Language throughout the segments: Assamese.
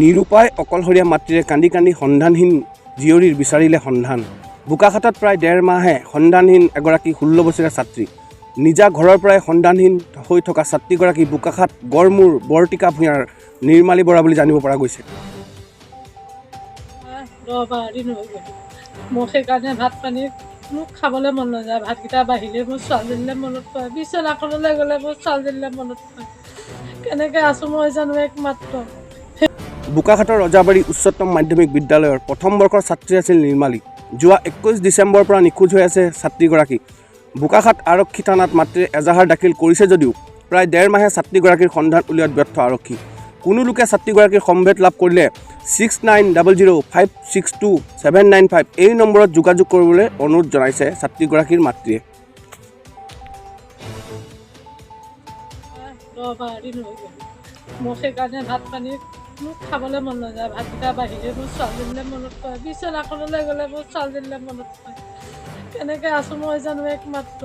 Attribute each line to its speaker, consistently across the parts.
Speaker 1: নিৰুপায় অকলশৰীয়া মাতৃৰে কান্দি কান্দি সন্ধানহীন জীয়ৰীৰ বিচাৰিলে সন্ধান। বোকাখাতত প্ৰায় ডেৰ মাহে সন্ধানহীন এগৰাকী 16 বছৰীয়া ছাত্ৰী। নিজা ঘৰৰ পৰাই সন্ধানহীন হৈ থকা ছাত্ৰীগৰাকী বোকাখাত গড়মূৰ বৰটিকা ভূঞাৰ নিৰ্মালী বৰা বুলি জানিব পৰা গৈছে।
Speaker 2: 10-12 দিন হৈ গ'ল। মোক সেইকাৰণে ভাত পানী মোক খাবলৈ মন নাযায়। ভাতকেইটা বাঢ়িলে মোৰ ছোৱালীজনীলৈ মনত পৰে, বিচনাখনলৈ গ'লে মোৰ ছোৱালীজনীলৈ মনত পৰে। কেনেকৈ আছোঁ মই জানো একমাত্ৰ।
Speaker 1: বোকাখাতৰ ৰজাবাৰী উচ্চতম মাধ্যমিক বিদ্যালয়ৰ প্ৰথম বৰ্ষৰ ছাত্ৰী আছিল নিৰ্মালী। যোৱা 21 ডিচেম্বৰৰ পৰা নিখোজ হৈ আছে ছাত্ৰীগৰাকী। বোকাখাত আৰক্ষী থানাত মাতৃয়ে এজাহাৰ দাখিল কৰিছে যদিও প্ৰায় ডেৰ মাহে ছাত্ৰীগৰাকীৰ সন্ধান উলিওৱাত ব্যৰ্থ আৰক্ষী। কোনো লোকে ছাত্ৰীগৰাকীৰ সম্ভেদ লাভ কৰিলে 6900562795 এই নম্বৰত যোগাযোগ কৰিবলৈ অনুৰোধ জনাইছে ছাত্ৰীগৰাকীৰ মাতৃয়ে।
Speaker 2: 10-12 দিন হৈ গ'ল। মোক সেইকাৰণে ভাত পানী মোক খাবলৈ মন নাযায়। ভাতকেইটা বাঢ়িলে মোৰ ছোৱালীজনীলৈ মনত পৰে, বিচনাখনলৈ গ'লে মোৰ ছোৱালীজনীলৈ মনত পৰে। কেনেকৈ আছোঁ মই জানো একমাত্ৰ।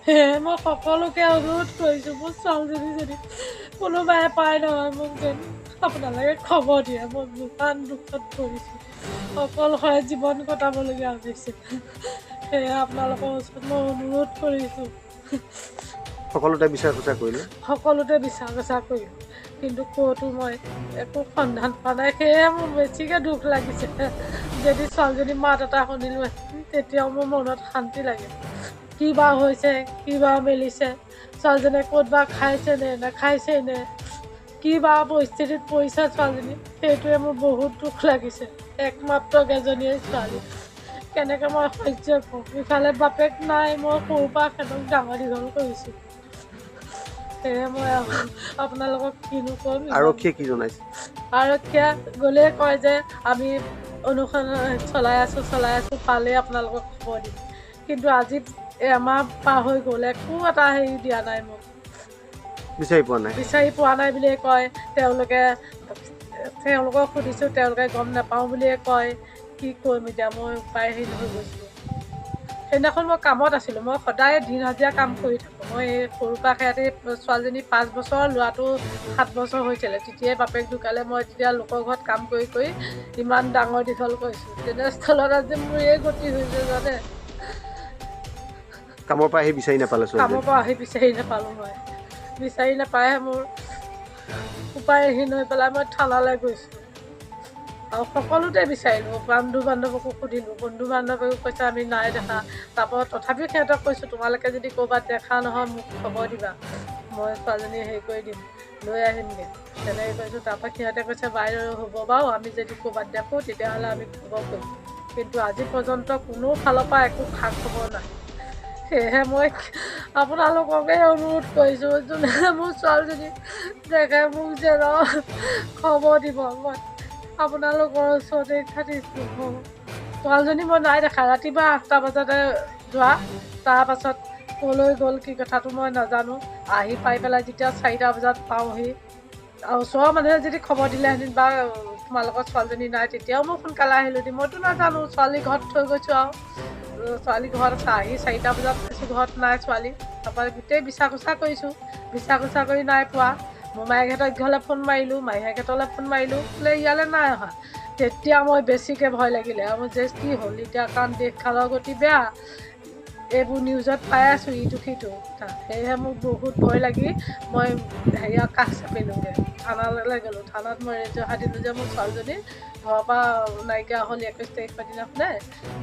Speaker 2: সেয়ে মই সকলোকে অনুৰোধ কৰিছোঁ, মোৰ ছোৱালীজনী যদি কোনোবাই পায় নহয়, মোক যেন আপোনালোকে খবৰ দিয়ে। মই ইমান দুখত পৰিছোঁ, অকলশৰে জীৱন কটাবলগীয়া হৈছে। সেয়ে আপোনালোকৰ ওচৰত মই অনুৰোধ কৰিছোঁ।
Speaker 3: সকলোতে বিচাৰ খোচাৰ কৰিলে?
Speaker 2: সকলোতে বিচাৰ খোচাৰ কৰিলোঁ, কিন্তু ক'তো মই একো সন্ধান পোৱা নাই। সেয়ে মোৰ বেছিকৈ দুখ লাগিছে। যদি ছোৱালীজনী মাত এটা শুনিলোহেঁতেন, তেতিয়াও মোৰ মনত শান্তি লাগে। কি বা হৈছে, কি বা মেলিছে, ছোৱালীজনীয়ে ক'ত বা খাইছে নে নাখাইছে নে, কি বা পৰিস্থিতিত পৰিছে ছোৱালীজনী, সেইটোৱে মোৰ বহুত দুখ লাগিছে। একমাত্ৰ এজনীয়ে ছোৱালী, কেনেকৈ মই সহ্য কৰোঁ? ইফালে বাপেক নাই, মই সৰুৰ পৰা সিহঁতক ডাঙৰ দীঘল কৰিছোঁ। সেয়ে মই আপোনালোকক কিনো ক'ম।
Speaker 3: আৰক্ষীয়ে কি জনাইছে?
Speaker 2: আৰক্ষীয়ে গ'লেই কয় যে আমি অনুসন্ধান চলাই আছোঁ, চলাই আছোঁ, পালেই আপোনালোকক খবৰ দিম। কিন্তু আজি এমাহ পাৰ হৈ গ'ল, একো এটা হেৰি দিয়া নাই মোক।
Speaker 3: বিচাৰি পোৱা নাই?
Speaker 2: বিচাৰি পোৱা নাই বুলিয়ে কয় তেওঁলোকে। তেওঁলোকক সুধিছোঁ, তেওঁলোকে গম নাপাওঁ বুলিয়ে কয়। কি কৰিম এতিয়া? মই উপায়হীন হৈ গৈছোঁ। সেইদিনাখন মই কামত আছিলোঁ। মই সদায় দিন হাজিৰা কাম কৰি থাকোঁ। মই এই সৰুৰ পৰা সিহঁতি, ছোৱালীজনী 5 বছৰ, ল'ৰাটো 7 বছৰ হৈছিলে, তেতিয়াই বাপেক ঢুকালে। মই তেতিয়া লোকৰ ঘৰত কাম কৰি কৰি ইমান ডাঙৰ দীঘল কৰিছোঁ। তেনেস্থলত আজি মোৰ এই গতি হৈছে, জানে?
Speaker 3: কামৰ পৰা আহি বিচাৰি নাপালে
Speaker 2: কামৰ
Speaker 3: ছোৱালীজনী?
Speaker 2: পৰা আহি বিচাৰি নাপালোঁ। মই বিচাৰি নাপায়হে মোৰ উপায়হীন হৈ পেলাই মই থানালৈ গৈছোঁ আৰু সকলোতে বিচাৰিলোঁ। বন্ধু বান্ধৱকো সুধিলোঁ, বন্ধু বান্ধৱেও কৈছে আমি নাই দেখা। তাৰপৰা তথাপিও সিহঁতক কৈছোঁ, তোমালোকে যদি ক'ৰবাত দেখা নহয় মোক খবৰ দিবা, মই ছোৱালীজনী হেৰি কৰি দিম, লৈ আহিমগৈ, তেনেকৈ কৈছোঁ। তাৰপৰা সিহঁতে কৈছে, বাইদেউ হ'ব বাৰু, আমি যদি ক'ৰবাত দেখোঁ তেতিয়াহ'লে আমি খবৰ কৰিম। কিন্তু আজি পৰ্যন্ত কোনো ফালৰ পৰা একো খা খবৰ নাই। সেয়েহে মই আপোনালোককে অনুৰোধ কৰিছোঁ, যোনে মোৰ ছোৱালীজনী দেখে মোক যেন খবৰ দিব। মই আপোনালোকৰ ওচৰতে খাটিছোঁ। ছোৱালীজনী মই নাই দেখা। ৰাতিপুৱা 8টা বজাতে যোৱা, তাৰপাছত ক'লৈ গ'ল কি কথাটো মই নাজানো। আহি পাই পেলাই যেতিয়া 4টা বজাত পাওঁহি, আৰু ওচৰৰ মানুহে যদি খবৰ দিলেহেঁতেন বা তোমালোকৰ ছোৱালীজনী নাই, তেতিয়াও মই সোনকালে আহিলোহেঁতেন। মইতো নাজানো, ছোৱালী ঘৰত থৈ গৈছোঁ আৰু ছোৱালী ঘৰত আছে। আহি 4টা বজাত পাইছোঁ, ঘৰত নাই ছোৱালী। তাৰপৰা গোটেই বিচাৰ খোচা কৰিছোঁ, বিচাৰ খোচা কৰি নাই পোৱা। মোমায়েকহঁতৰ ঘৰলৈ ফোন মাৰিলোঁ, মাহীয়েকহঁতলৈ ফোন মাৰিলোঁ, বোলে ইয়ালৈ নাই অহা। তেতিয়া মই বেছিকৈ ভয় লাগিলে আৰু যে কি হ'ল এতিয়া, কাৰণ দেশখনৰ গতি বেয়া, এইবোৰ নিউজত পাই আছোঁ ইটো সিটো কথা। সেয়েহে মোক বহুত ভয় লাগি মই হেৰিয়াৰ কাষ চাপিলোঁগৈ, থানালৈ গ'লোঁ। থানাত মই এজাহাৰ দিলোঁ যে মোৰ ছোৱালীজনী ঘৰৰ পৰা নাইকিয়া হ'ল 21 তাৰিখৰ দিনাখনে,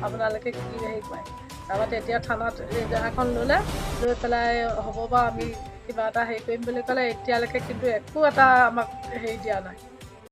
Speaker 2: আপোনালোকে কি হেৰি কৰে। তাৰপৰা তেতিয়া থানাত এজাহাৰখন ল'লে, লৈ পেলাই হ'ব বাৰু, আমি কিবা এটা হেৰি কৰিম বুলি ক'লে। এতিয়ালৈকে কিন্তু একো এটা আমাক হেৰি দিয়া নাই।